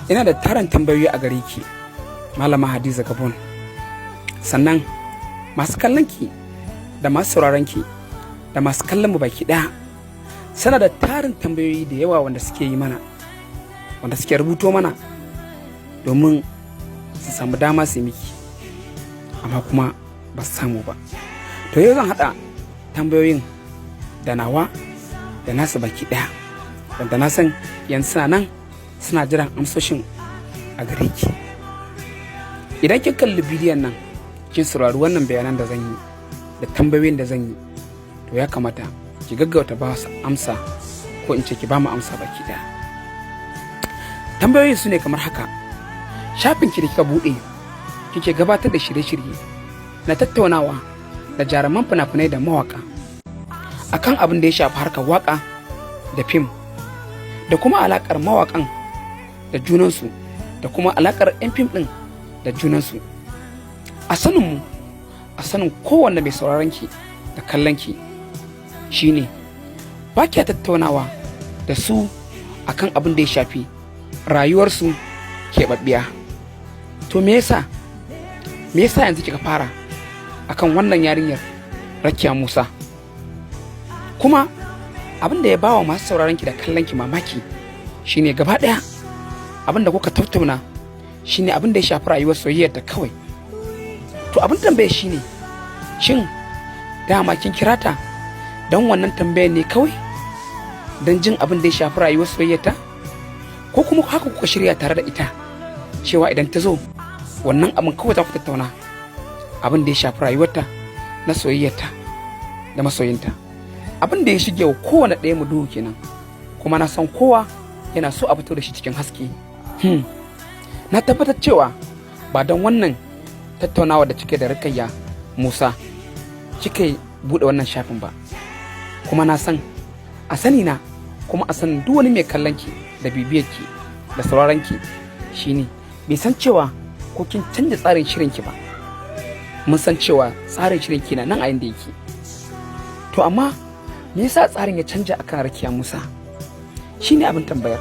Ina da tarin tambayoyi a gare ki, Malama Hadiza Gabon. Sannan masu kallon ki da masu sauraron ki da masu kallon mu baki ɗaya suna da tarin tambayoyi da yawa wanda suke yi mana, wanda suke rubuto mana domin su samu dama su yi miki, amma kuma ba su samu ba. To, yau zan haɗa tambayoyin da nawa da nasu baki ɗaya, wanda na san yanzu suna nan suna jiran amsoshin a gare ki. Idan kin kalli bidiyon nan, kin saurari wannan bayanan da zan yi da tambayoyin da zan yi, to ya kamata ki gaggauta ba su amsa, ko in ce ki ba mu amsa baki ɗaya. Tambayoyin su ne kamar haka: shafin ki da kika buɗe kike gabatar da shirye-shirye na tattaunawa da jaruman fina-finai da mawaka akan abin da ya shafi harkar waka da fim, da kuma alakar mawakan da junansu, da kuma alakar 'yan fim ɗin da junansu. A saninmu, a sanin kowanne mai sauraron ki da kallon ki, shine ba kya tattaunawa da su akan abin da ya shafi rayuwarsu keɓaɓɓiya. To, me yasa yanzu kika fara akan wannan yarinyar Rakiya Musa? Kuma abin da ya bawa masu sauraron ki da kallon ki mamaki shine gaba ɗaya abin da kuka tattauna shine abin da ya shafi rayuwar soyayyar ta kawai. To, abin tambaya shine, shin dama kin kira ta don wannan tambayar ne kawai, don jin abin da ya shafi rayuwar soyayyar ta, ko kuma haka kuka shirya tare da ita cewa idan ta zo wannan abin kawai za ku tattauna, abin da ya shafi rayuwarta na soyayyarta da masoyinta? Abin da ya shige wa kowane ɗaya mu duhu kenan, kuma na san kowa yana so a fito da shi cikin haske. Na tabbatar cewa ba don wannan tattaunawa da cike da Rukayya Musa kika buɗe wannan shafin ba. Kuma na san, a sani na, kuma a sanin duk wani mai kallon ki da bibiyar ki da sauraron ki, shine bai san cewa ko kin canza tsarin shirin ki ba. Mun san cewa tsarin shirin ki na nan a inda yake. To, amma me yasa tsarin ya canja akan Rakiya Musa? Shine abin tambayar.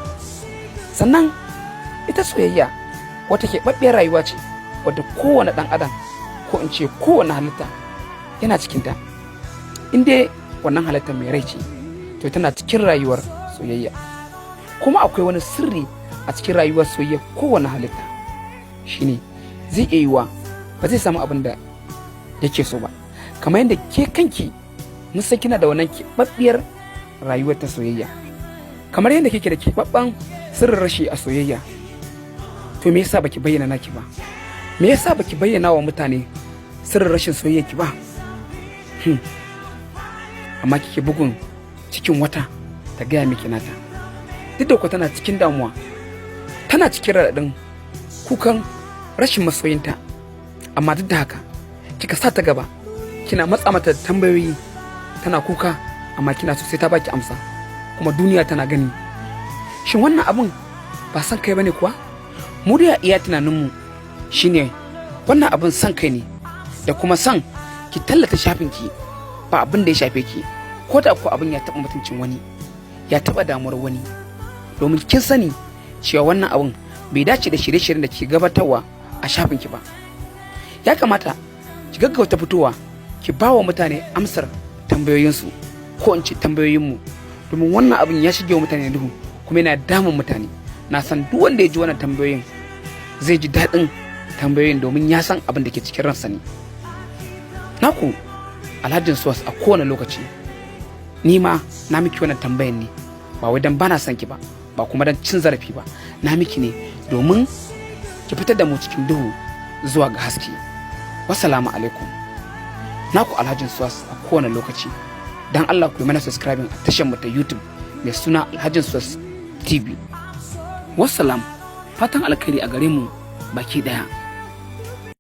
Sannan ita soyayya wata keɓaɓɓiyar rayuwa ce wadda kowane ɗan adam, ko in ce kowane halitta, yana cikinta. In dai wannan halitta mai rai ce, to tana cikin rayuwar soyayya. Kuma akwai wani sirri a cikin rayuwar soyayya kowane halitta, shine zai iya yiwa ba zai samu abin da yake so ba. Kamar yadda ke kanki mun san kina da wannan keɓaɓɓiyar rayuwar ta soyayya, kamar yadda kike da keɓaɓɓen sirrin rashi a soyayya. To, me yasa baki bayyana naki ba? Me yasa baki bayyana wa mutane sirrin rashin soyayya ki ba? Amma kike bugun cikin wata ta gaya miki nata, duk da ku tana cikin damuwa, tana cikin raɗaɗin kukan rashin masoyinta, amma duk da haka kika sa ta gaba kina matsa mata tambayoyi. Tana kuka, amma kina so sai ta baki amsa, kuma duniya tana gani. Shin wannan abun ba san kai bane kuwa? Mu da iya tunaninmu shine wannan abun san kai ne, da kuma san ki tallata shafin ki, ba abin da ya shafe ki, ko da ko abin ya taɓa mutuncin wani, ya taɓa damuwar wani, domin kin sani cewa wannan abun bai dace da shirye-shiryen da ke gabatarwa a shafin ki ba. Ya kamata ki gaggauta fitowa ki ba wa mutane amsar tambayoyinsu, ko in ce tambayoyinmu, domin wannan abin ya shige wa mutane duhu kuma yana damun mutane. Na san duk wanda ya ji wannan tambayoyin zai ji daɗin tambayoyin, domin ya san abin da ke cikin ransa ne. Naku Alhajin Suwas a kowane lokaci. Ni ma na miki wannan tambayan ne ba wai dan bana son ki ba, ba kuma dan cin zarafi ba. Na miki ne domin ki fitar da mu cikin duhu zuwa ga haske. Wassalamu alaikum. Naku Alhajin Suwas a kowane lokaci. Dan Allah ku yi mana subscribing a tashar mu ta YouTube mai suna Alhajin Suwas TV. Wassalam. Fatan alkhairi a gare mu baki daya.